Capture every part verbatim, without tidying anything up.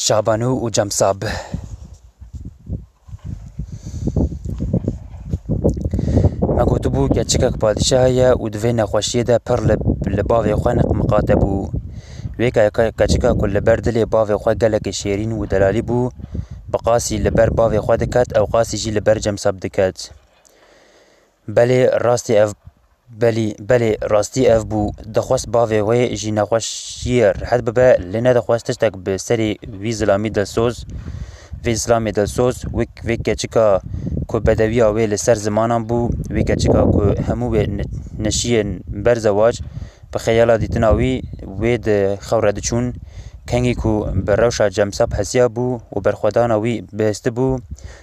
Şabanû û Cemsab. Me gotibû, keçikek padîşah heye û di vê nexweşiyê de pir li, li bavê xwe niqmiqate bû. Wê ke-, ke-, keçika ku li ber dilê bavê xwe gelekî şêrîn û delalî bû, bi qasî li ber bavê xwe diket, ew qasî jî li ber Cemsab diket. Belê, rastî ev Belî, belê, rastî ev bû. Dixwest bavê wê ji nexweşiyê rehet bibe, lê nedixwest tiştek bi serê wî zilamî dilsoz, vê zilamê dilsoz, wek vê keçika ku bedewiya wê li ser zimanan bû, wê keçika ku hemû wê ne-, neşiyên ber zewac, bi xeyala dîtina wî wê di xew re diçûn, kengî ku bi rewşa Cemsab hesiya bû û berxwedana wî bihistibû,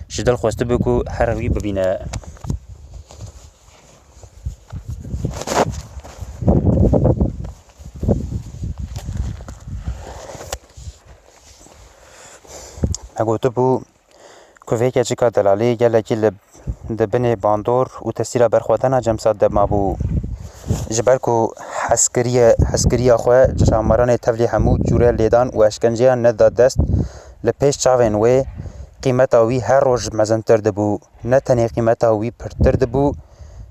ji dil xwestibû ku her wî bibîne. Me gotibû ku vê keçika delalî gelekî li, di binê bandor û tesîra berxwedana Cemsab de mabû. Ji ber ku hezkiriye, hezkiriya xwe çamaranê tevlî hemû cûre lêdan û eşkenceyan neda dest, li pêş çavên wê qîmeta wî her roj mezintir dibû. Ne tenê qîmeta wî pirtir dibû,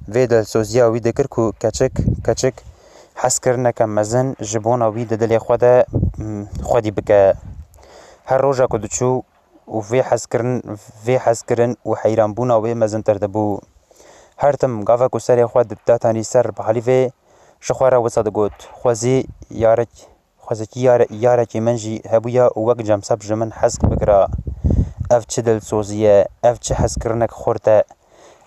vê dilsoziya wî dikir ku keçik, keçik hezkirineke mezin ji bona wî di dilê xwe de, mm, xwedî bike. Her roja ku diçû û vê hezkirin, vê hezkirin û heyranbûna wê mezintir dibû. Her tim gava ku serê xwe di-, datanî ser bihalîvê, ji xwe re wisa digot, xwezî yarek Xwezekî yare-, yarekî min jî hebûya û wek Cemsab ji min hez bikira. Ev çi dilsozî ye, ev çi hezkirinek xurt e,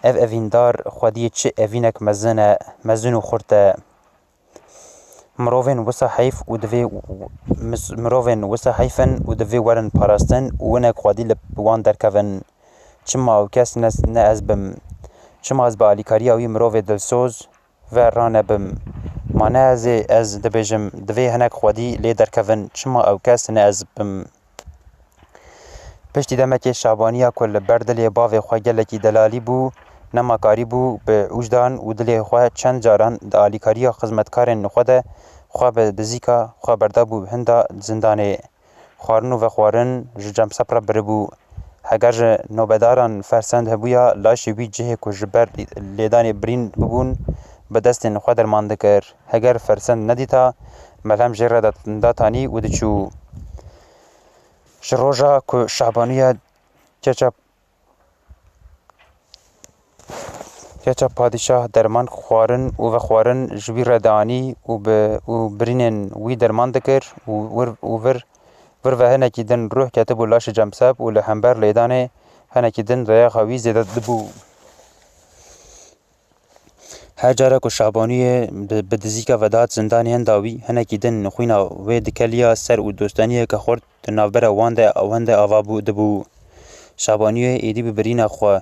ev evîndar xwediyê çi evînek mezin e, mezin û xurt e. Mirovên wisa heyf û divê, mis-, mirovên wisa heyf in û divê werin parastin û hinek xwedî li wan derkevin. Çima ew kes ne, ne ez bim? Çima ez bi alîkariya wî mirovê dilsoz ve ranebim. Ma ne ez ê, ez dibêjim, divê hinek xwedî lê derkevin, çima ew kes ne ez bim? Piştî demekê Şabaniya ku li ber dilê bavê xwe gelekî delalî bû, nema karîbû bi ûjdan û dilê xwe çend caran di alîkariya xizmetkarên xwe de xwe bi dizîka xwe berdabû hinda zindanê. Xwarin û vexwarin ji Cemsab re biribû. Heger ji nobedaran fersend hebûya, laşê wî cihê ku ji ber lêdanê birîn bibûn, bi destên xwe derman dikir. Heger fersend nedîta, melhem jê re dat-, datanî û diçû. Ji roja ku Şabanûya keça Keça padîşah derman xwarin û vexwarin ji wî re dianî û bi, û birînên wî derman dikir û wir, û vir, vir ve hinekî din ruh ketibû laşê Cemsab û li hember lêdanê hinekî din dayaxa wî zêde dibû. Her cara ku Şabaniyê bi, bi dizîka ve dihat zindanê hinda wî, hinekî din xwîna wê dikeliya ser û dostaniyeke xurt di navbera wan de, wan de ava bû, dibû. Şabaniyê êdî bi birîna xwe,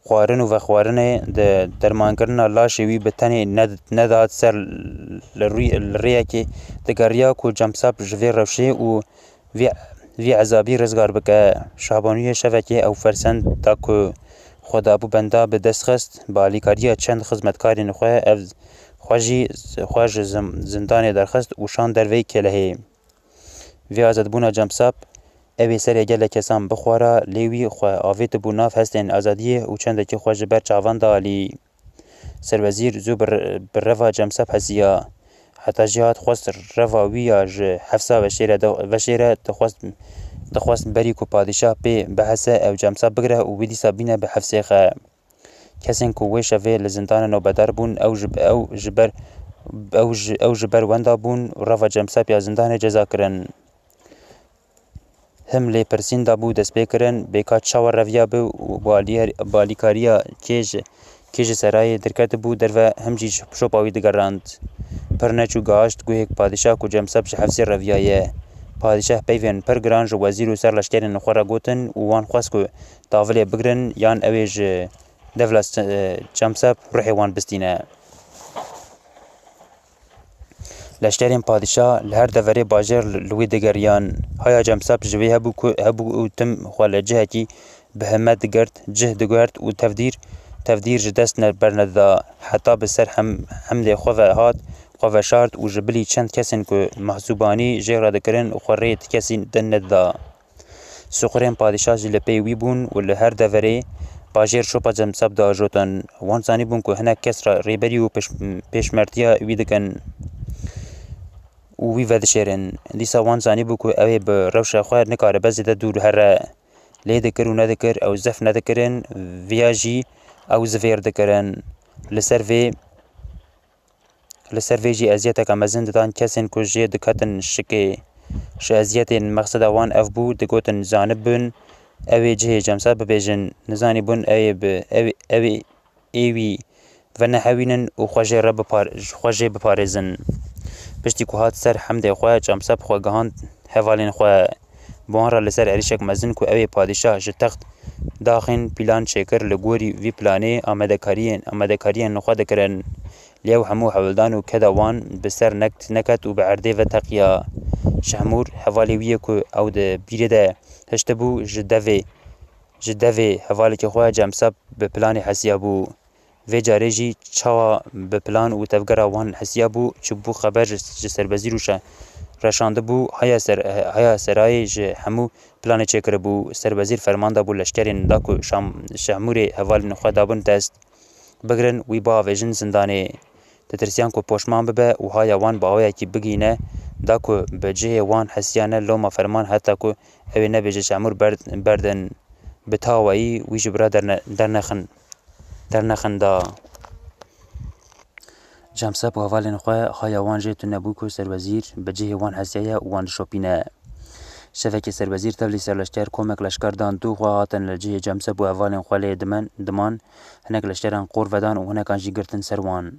xwarin û vexwarinê di dermankirina laşê wî bi tenê ne-, nedihat ser li rûy-, li rêyekê digeriya ku Cemsab ji vê rewşê û vî, vî ezabî rizgar bike. Şabaniyê şevekê ew fersend da ku xwe dabû benda bi dest xist, bi alîkariya çend xizmetkarên xwe ev xwe jî xwe ji zim-, zindanê derxist û şand dervey kêlehê. Vê azadbûna Cemsab, ew ê serê gelek kesan bixwara, lê wî xwe avêtibû nav hestên azadiyê û çendekî xwe ji ber çavan da alî. Serwezîr zû bi re-, bi reva Cemsab hesiya. Heta jî hat xwest reva wî ya ji hefsa veşêre de, veşêre dixwest, dixwest berî ku padîşah pê bihese ew Cemsab bigire û wî dîsa bîne bi hefsê xe. Kesên ku wê şevê li zindana nobedar bûn, ew ji, ew ji ber, ew ji, ew ji ber wenda bûn û reva Cemsab ya zindanê ceza kirin. Him lêpirsîn dabû destpêkirin, bêka çawa reviyabe û bi alî-, bi alîkariya kê ji, kê ji serayê derketibû derve, him jî şopa wî digerand. Pir neçû gihişt guhê padîşah ku Cemsab ji hefsê reviyaye. Padîşah peyvên pir giran ji wezîr û serleşkerên xwe re gotin û wan xwest ku tavilê bigirin yan ew ê ji devla Cemsab ruhê wan bistîne. Leşkerên padîşah li her deverê bajêr li, li wî digeriyan. Haya Cemsab ji vê hebû ku, hebû û tim xwe li cihekî bi hime digirt, cih diguhert û tevdîr, tevdîr ji dest ne, bernedida. Heta bi ser hem-, hemdê xwe ve hat, xwe veşart û ji bilî çend kesên ku mehsûbanî jê re dikirin xwe rê ti kesî din nedida. Siqurên padîşah jî li pey wî bûn û li her deverê bajêr şopa Cemseb diajotin. Wan zanîbûn ku hinek kes re rêberî û pêş-, pêşmertiya wî dikin û wî vedişêrin. Dîsa wan zanîbû ku ew ê bi rewşa xwe nikaribe zêde dûr here. Lê dikir û nedikir ew zef nedikirin, viya jî ew zivêr dikirin. Li ser vê Li ser vê jî eziyeteke mezin didan kesên ku jê diketin şikê. Ji eziyetên mexseda wan ev bû, digotin, zanibûn ew ê cihê Cemseb bibêjin, nizanîbûn ew ê bi, ew, ew ê wî venehewînin û xwe jê re bipar-, xwe jê biparêzin. Piştî ku hat ser hemdê xwe, Cemseb xwe gihand hevalên xwe. Bi wan re li ser êrişek mezin ku ew ê padîşah ji text daxin, plan çêkir, li gorî vî planê amadekariyên, amadekariyên xwe dikirin. Lê ew hemû hewldan û keda wan bi ser nek-, neket û bi erdê ve teqiya. Şehmûr, hevalê wî yê ku ew di bîrê de hiştibû, ji devê, ji devê hevalekî xwe Cemseb bi planê hesiya bû. Vê carê jî çawa bi plan û tevgera wan hesiya bû, çi bû xeber ji, ji serbezîr û şe-, reşandibû, haya ser-, haya serayê ji hemû planê çêkiribû. Serbezîr ferman dabû leşkerên da ku Şam-, Şehmûrê hevalên xwe dabin dest, bigirin wî biavêjin zindanê. Ditirsiyan ku poşman bibe û haya wan bi awayekî bigihîne, da ku bi cihê wan hesiyane loma ferman heta ku ew ê nebêje Şehmûr ber-, berdin. Bi tawayî wî ji bira derne-, dernexin-, dernexin da. Cemseb û hevalên xwe haya wan jê tune bû ku serwezîr bi cihê wan hesiyaye û wan dişopîne. Şevekê serwezîr tevlî serleşker komek leşker dan du xwe hatin li cihê Cemseb û hevalên xwe lê dimen, diman hinek leşkeran qor vedan û hinekan jî girtin ser wan.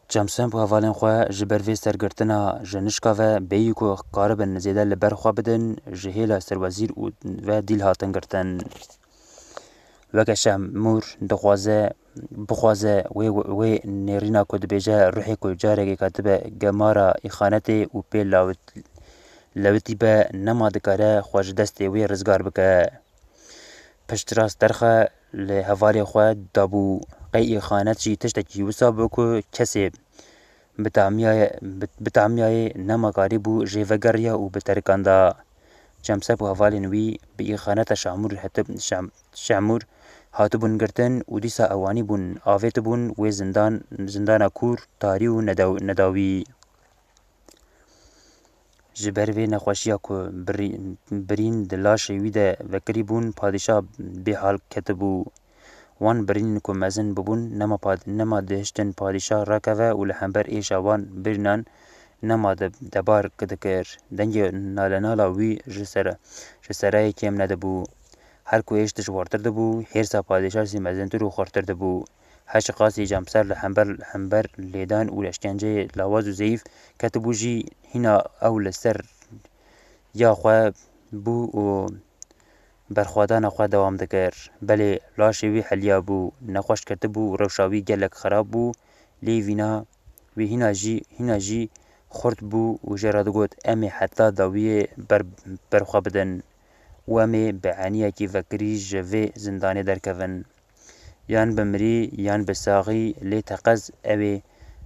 Cemseb û hevalên xwe ji ber vê sergirtina ji nişka ve bêyî ku karibin zêde li ber xwe bidin, ji hêla serwezîr û ve dîl hatin girtin. Weke Şehmûr dixwaze, bixwaze wê, wê nêrîna ku dibêje ruhê ku carekê ketibe gemara îxanetê û pê lawit-, lewitî be, nema dikare xwe ji destê wê rizgar bike. Piştrast derxe li hevalê xwe dabû. Qey îxanet jî tiştekî wisa bû ku kesê bi tamiyayê, bi, bi tamiyayê nema karîbû jê vegeriya û bi terikanda. Cemseb û hevalên wî bi îxaneta Şamûr hetib-, Şam-, Şamûr hatibûn girtin û dîsa ew anîbûn, avêtibûn wê zindan, zindana kûr, tarî û nedaw-, nedawî. Ji ber vê nexweşiya ku birî-, birîn di laşê wî de vekirîbûn, padîşah bêhal ketibû. Wan birînên ku mezin bûbûn, nema pad-, nema dihiştin padîşah rakeve û li hember êşa wan birînan nema de-, debar dikir. Dengê nalenala wî ji sere-, ji serayê kêm nedibû. Her ku êş dijwartir dibû, hêrsa padîşah jî mezintir û xurtir dibû. Her çiqasî Cemseb li hember, hember lêdan û eşkenceyê lawaz û zeyîf ketibû jî, hîna ew li ser ya xwe bû û berxwedana xwe dewam dikir. Belê, laşê wî heliyabû, nexweş ketibû û rewşa wî gelek xerab bû, lê vîna wî hîna jî, hîna jî xurt bû û jê re digot, em ê heta dawiyê ber, ber xwe bidin û em ê bi eniyekî vekirî ji vê zindanê derkevin. Yan bi mirî, yan bi saxî, lê teqez ew ê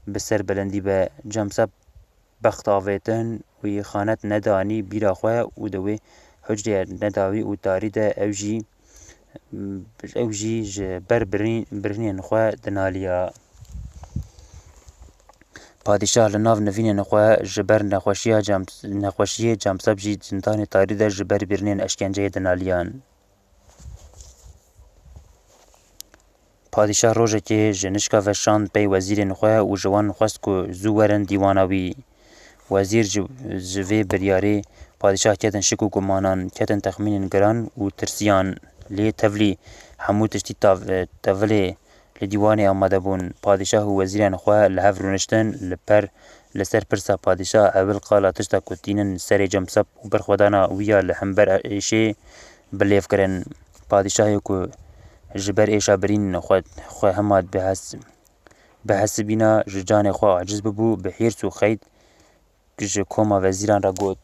bi serbilindî be. Cemseb bext avêtin û îxanet nedanî bîra xwe û di wê hucrê nedawî û tarî de ew jî, ew jî ji ber birîn-, birînên xwe dinaliya. Padîşah li nav nivînên xwe ji ber nexweşiya Cem-, nexweşiyê Cemseb jî zindanê tarî de ji ber birînên eşkenceyê dinaliyan. Padîşah rojekê ji nişka ve şand pey wezîrên xwe û ji wan xwest ku zû werin dîwana wî. Wezîr ji, ji vê biryarê padîşah ketin şik û gumanan, ketin texmînên giran û tirsiyan. Lê tevlî hemû tiştî tav-, tevilê li dîwanê amade bûn. Padîşah û wezîrên xwe li hev rûniştin, li per, li ser pirsa padîşah ewil qala tişta ku tînin serê Cemseb û berxwedana wî ya li hember êşê bi lêv kirin. Padîşahê ku ji ber êşa birîn xwe, xwe hema bihes-, bihesibîna, ji canê xwe aciz bibû, bi hîrs û xeyd ji koma vezîran re got,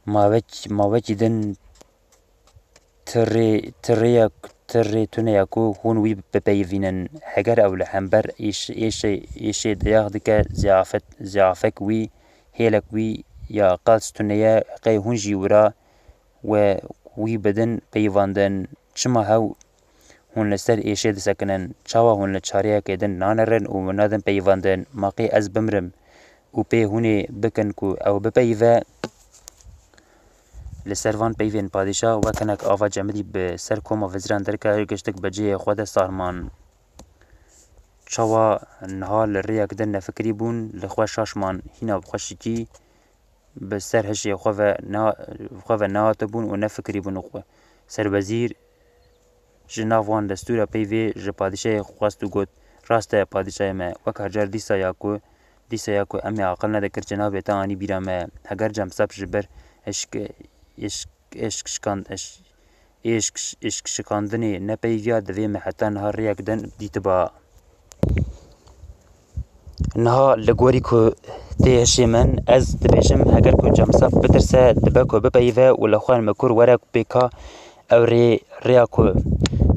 Ma wek-, ma wekî din ti rê, ti rêyek, ti rê tune ye ku hûn wî bipeyivînin. Heger ew li hember êş-, êşê, êşê deyax dike, ziyafet, ziyafek wî, hêlek wî ya qels tune ye, qey hûn jî wira we wî bidin peyivandin. Çima hew hûn li ser êşê disekinin? Çawa hûn li çareyekê din nanerin û min nadin peyivandin? Ma qê ez bimrim û pê hûn ê bikin ku ew bipeyive? Li ser van peyvên padîşah wek hinek ava cemidî bi ser koma veziran derkeve, giştik bi cihê xwe de sar man. Çawa niha li rêyek din nefikirî bûn, li xwe şaş man, hîna bi xweşikî bi ser hişê xwe ve ne-, xwe ve nehatibûn û nefikirîbûn. Xwe-, serwezîr ji nav wan destûra peyvê ji padîşahê xwest û got, Rast e, padîşahê me, wek her car dîsa ya ku, dîsa ya ku em ê aqil nedikir, cenabê te anî bîra me. Heger Cemsap ji ber eşk-, eşk-, eşkşikan-, eş-, êşk-, êşkşikandinê nepeyviya, divê me heta niha rêyek din dîtiba. Niha li gorî ku tê hişê min, ez dibêjim, heger ku Cemsap bitirse, dibe ku bipeyive û li xwe mikur were bê ka ew rê, rêya ku,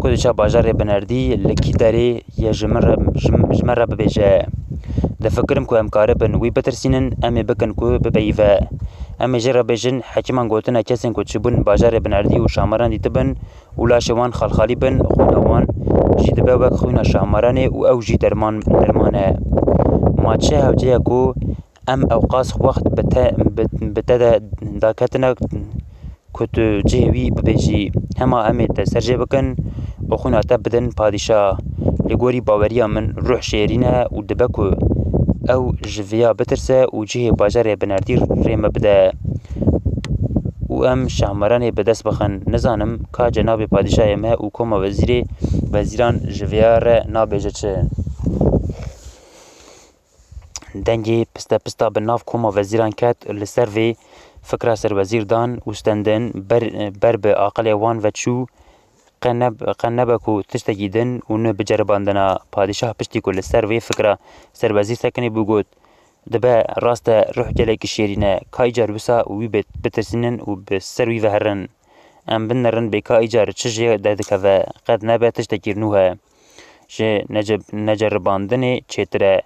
ku diçe bajarê Binerdî, li kî derê ye, ji min re, ji, ji me re bibêje. Difikirim ku em karibin wî bitirsînin, em ê bikin ku bipeyive. Em ê jê re bêjin, hekîman gotine, kesên ku çûbûn bajarê Binerdî û Şamaran dîtibin, û laşê wan xalxalî bin, xwîna wan jî dibe wek xwîna Şahmaranê û ew jî derman, derman e. Ma çi hewce ye ku em ewqas wext bi te, bi, bi te de daketine ku tu cihê wî bibêjî? Hema em ê te serjê bikin û xwîna te bidin padîşah. Li gorî baweriya min ruh şêrîn e û dibe ku ew ji viya bitirse û cihê bajarê Binerdî rê me bide. û em Şahmaranê bi dest bixin. Nizanim ka cenabê padîşahê me û koma wezîrê, wezîran ji vêya re nabêje çi. Dengê piste pista bi nav koma wezîran ket, li ser vê fikra serwezîr dan û stendin, ber, ber bi aqilê wan ve çû, qe neb-, qe nebe ku tiştekî din û nû biceribandina. Padîşah piştî ku li ser vê fikra serwezîr sekinî bû, got, Dibe, rast e, ruh gelekî şêrîn e, ka îcar wisa wî bê-, bitirsînin û bi ser wî ve herin. Em binerin bê ka îcar çi jê derdikeve, qet nebe tiştekî nû he. Ji nece-, neceribandinê çêtir e.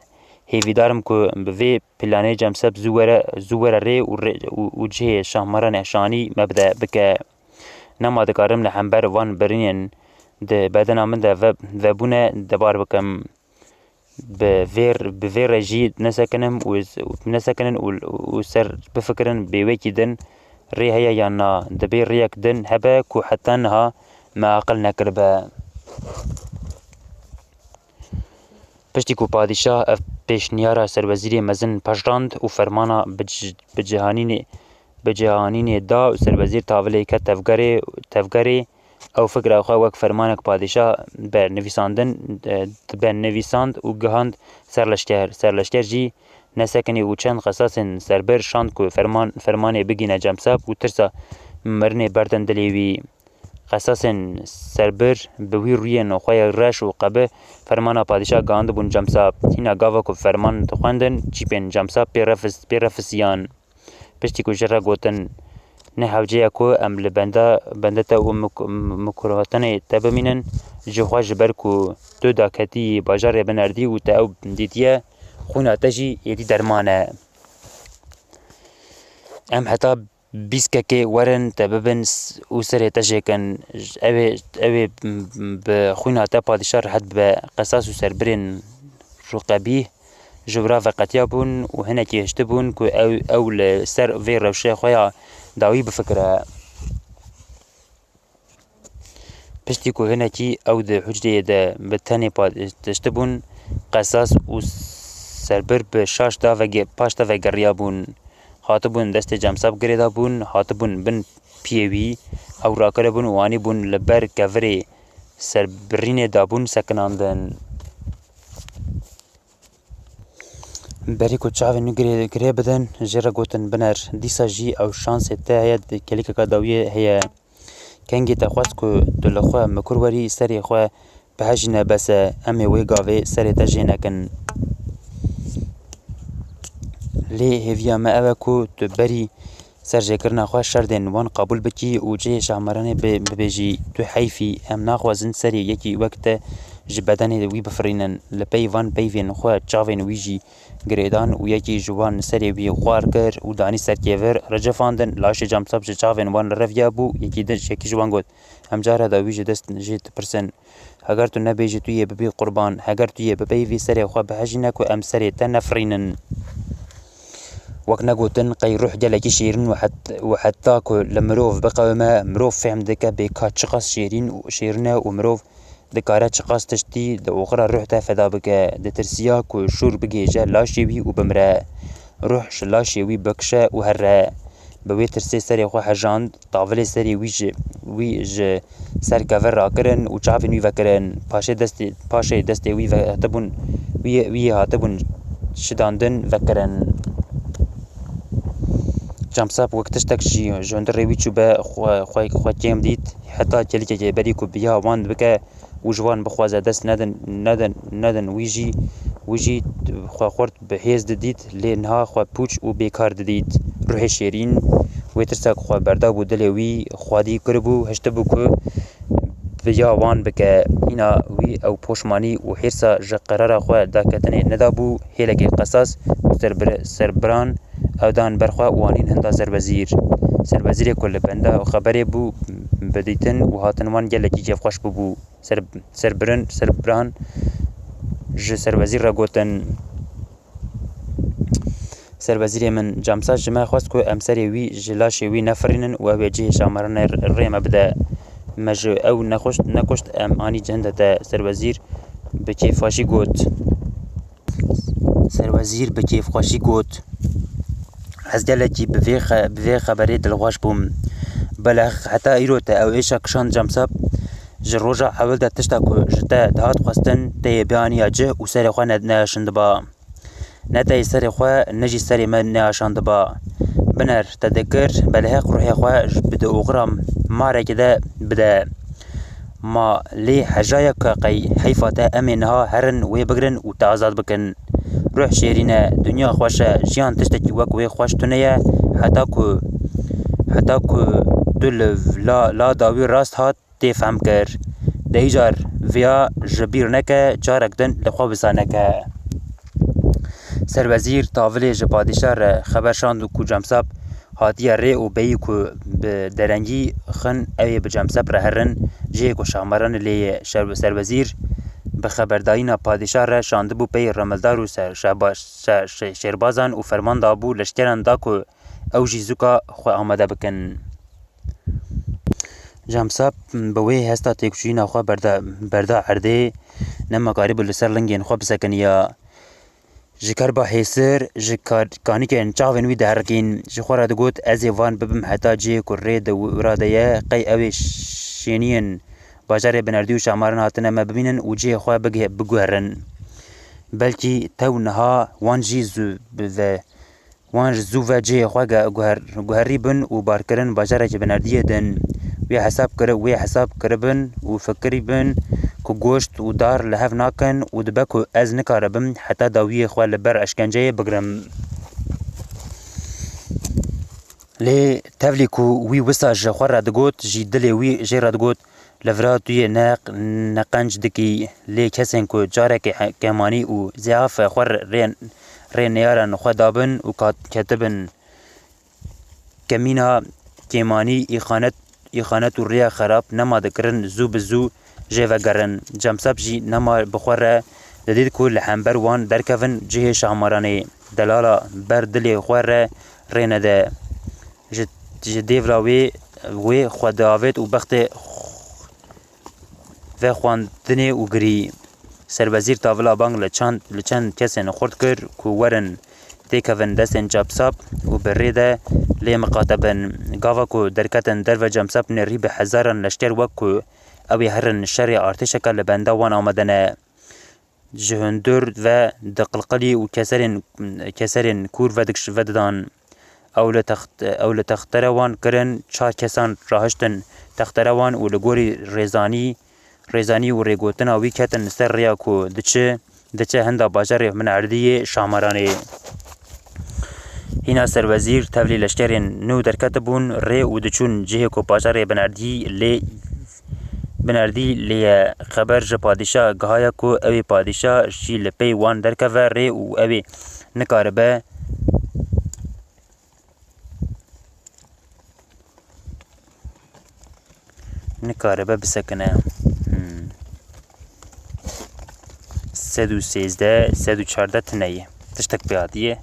Hêvîdar im ku bi vê planê Cemsep zû were, zû were rê û rê-, û, û cihê Şahmaranê Şanî me bide, bike. Nema dikarim li hember van birînên di bedena min de ve-, vebûne debar bikim. Bi vê, bi vê re jî nesekinim û z-, nesekinin û, û ser bifikirin bê wekî din rê heye yan na. Dibê rêyek din hebe ku heta niha me aqil nekiribe. Piştî ku padîşah ev pêşniyara serwezîrê mezin pejirand û fermana bi ci-, bi cihanînê, bi cihanînê da û serwezîr tavilê ket tevgerê, tevgerê, ew fikra xwe wek fermanek padîşah be nivîsandin, e, be nivîsand û gihand serleşker. Serleşker jî nesekinî û çend qesasên serbir şand ku ferman, fermanê bigîne Cemsap û tirsa mirinê berdin dilê wî. Qesasên serbir bi wî rûyên xwe yê reş û qebih fermana padîşah gihandibûn Cemsap. Hîna gava ku ferman dixwendin, çîpên Cemsap pê refis-, pê refisiyan. Piştî ku jê re gotin, Ne hewce ye ku em li benda, benda te û mik-, mikurhatinê te bimînin, ji xwe ji ber ku tu daketiyî bajarê Binerdî û te ew dîtiye, xwîna te jî êdî derman e. Em heta bîskekê werin te bibin s-, û serê te jêkin. Ew ê, ew ê bi xwîna te padîşah rehet bibe. Qesas û serbirên rûqebîh ji wira veqetiyabûn û hinekî hiştibûn ku ew, ew li ser vê rewşê xwe ya dawî bifikire. Piştî ku hinekî ew di hucreyê de bi tenê pa-, tiştibûn, qesas û serbir bi şaş da vege-, paş de vegeriyabûn. Hatibûn destê Cemsap girêdabûn, hatibûn bin piyê wî, ew rakiribûn û anîbûn li ber kevirê serbirînê dabûn sekinandin. Berî ku çavên wî girê, girê bidin, jê re gotin, Biner, dîsa jî ew şansê te heye, di kelikeka dawiyê heye. Kengê te xwest ku tu li xwe mikur werî, serê xwe bihejîne, bes e, em ê wê gavê serê te jê nekin. Lê hêviya me ew e ku tu berî serjêkirina xwe şerdên wan qebûl bikî û cihê Şahmaranê bi-, bibêjî, Tu heyfî, em naxwazin serê yekî wek te ji bedenê wî bifirînin. Li pey van peyvên xwe çavên wî jî girêdan û yekî ji wan serê wî xwar kir û danî ser kêvir, ricifandin. Laşê Camsap ji çavên wan li reviya bû, yekî din, yekî ji wan got, Em cara da wî ji dest jê dipirsin. Heger tu nebêjî tu yê bibî qurban, heger tu yê bipeyivî serê xwe bihejîne ku em serê te nefirînin. Wek negotin, qey ruh gelekî şêrîn û het-, û heta ku li mirov biqewime, mirov fêhm dike bê ka çiqas şêrîn û şêrîn e û mirov dikare çiqas tiştî di oxira ruh de feda bike. Ditirsiya ku şûr bigihêje laşê wî û bimire. Ruh ji laşê wî bikişe û here. Bi wê tirsê serê xwe hejand, tavilê serê wî ji, wî ji ser kevir rakirin û çavên wî vekirin. Paşê destê, paşê destê wî ve-, hatibûn, wî, wî hatibûn şidandin vekirin. Camsap wek tiştek jî ji hundirê wî çûbe xwe, xwe, xwe kêm dît. Heta kêlikekê berî ku biya wan bike û ji wan bixwaze dest nedin, nedin, nedin wî jî, wî jî xwe xurt bi hêz didît, lê niha xwe pûç û bêkar didît. Ruhê şêrîn wê tirsa ku xwe berdabû dilê wî, xwedî kiribû, hiştibû ku bi ya wan bike. Hîna wî ew poşmanî û hêrsa ji qerara xwe daketinê nedabû, hêlekê qesas û serbir-, serbiran ew dan ber xwe û anîn hinda serwezîr. Serwezîrê ku li benda xeberê bû, bi dîtin û hatin wan gelekî kêfxweş bûbû. Ser-, serbirin, serbiran ji serwezîr re gotin, Serwezîrê min, Camsap ji me xwest ku em serê wî ji laşê wî nefirînin û ew ê cihê şamaranê rê me bide. Me ji ew nexuşt, nekuşt, em anî cihinde te. Serwezîr bi kêfxweşî got. Serwezîr bi kêfxweşî got, Ez gelekî bi vê xe-, bi vê xeberê dilxweş bûm. Belê heta îro te ew êşa kişand Camsap. Ji roja ewil de tişta ku ji te dihat xwestin, te yê bianiya cih û serê xwe ne-, neaşindiba. Ne te yê serê xwe, ne jî serê me neaşandiba. Biner te dikir, belê heq ruhê xwe ji bi di oxira marekê de bide. Ma lê hejayeke qey heyfa te, em ê niha herin wê bigirin û te azad bikin. Ruh şêrîn e, dinya xweş e, jiyan tiştekî wek wê xweş tune ye, heta ku, heta ku tu li la, la dawî rast hat tê fehm kir. De îcar viya ji bîr neke, carek din li xwe wisa neke. Serwezîr tavilê ji padîşah re xeber şand ku Camsap hatiye rê û beyî ku bi derengî xin ew ê bi Camsap re herin, cihê ku şamaranê lê ye. Şer-, serwezîr bi xeberdayîna padîşah re şandibû pey remildar û ser-, şeba-, şe-, şe-, şêrbazan û ferman dabû leşkeran da ku ew jî zûka xwe amade bikin. Camsap bi wê hesta têkçûyîna xwe berda, berda erdê, nema karîbû li ser lingên xwe bisekiniya. Ji kerba hêsir, ji kar-, kanîkên çavên wî diherikîn. Ji xwe re digot, Ez ê van bibim heta cihê ku rê di wira de ye, qey ew ê şêniyên bajarê Binerdî û Şamaran hatine me bibînin û cihê xwe bigih-, biguherin. Belkî tew niha wan jî zû bi ve, wan ji zû ve cihê xwe ge-, guher-, guherî bin û barkirin bajarekî Binerdiyê din. Wê hesab kiri-, wê hesab kiribin û fikirî bin ku goşt û dar li hev nakin û dibe ku ez nikaribim heta dawiyê xwe li ber eşkenceyê bigirim. Lê tevlî ku wî wisa ji xwe re digot, jî dilê wî jê re digot, Li vira tu yê ne, ne qenc dikî, lê kesên ku carekê he-, kemanî û zehaf xwe rê, rê neyaran xwe dabin û kat-, ketibin kemîna kêmanî, îxanet, îxanet û rêya xerab nema dikirin zû bi zû jê vegerin. Cemsap jî nema bi xwe re didît ku li hember wan derkevin cihê Şahmaranê. Delala ber dilê xwe re rê nede. Ji, ji dêvla wê, wê xwe diavêt û bextê vexwandinê û girî. Serwezîr tavila bang li çand, li çend kesên xurt kir ku werin têkevin destên Cemsap û bi rê de lê miqate bin. Gava ku derketin derve Cemsap nêrî bi hezaran leşker wek ku ew ê herin şerê artêşeke li benda wan amade ne. Ji hundir ve diqilqilî û keserên, keserên kûr vedikiş-, vedidan. Ew li text-, ew li textere wan kirin, çar kesan rahiştin textere wan û li gorî rêzanî, rêzanî û rêgotina wî ketin li ser rêya ku diçi, diçe hinda bajarê Binerdiyê Şamaranê. Hîna serwezîr tevlî leşkerên nû derketibûn rê û diçûn cihê ku bajarê Binerdî lê binerdî lê ye. Xeber ji padîşa gihaya ku ew ê padîşa jî li pey wan derkeve rê û ew ê nikaribe nikaribe bisekine. Hmm. Sed û sêzdeh, sed û çardeh tine ye. Tiştek pê hatiye.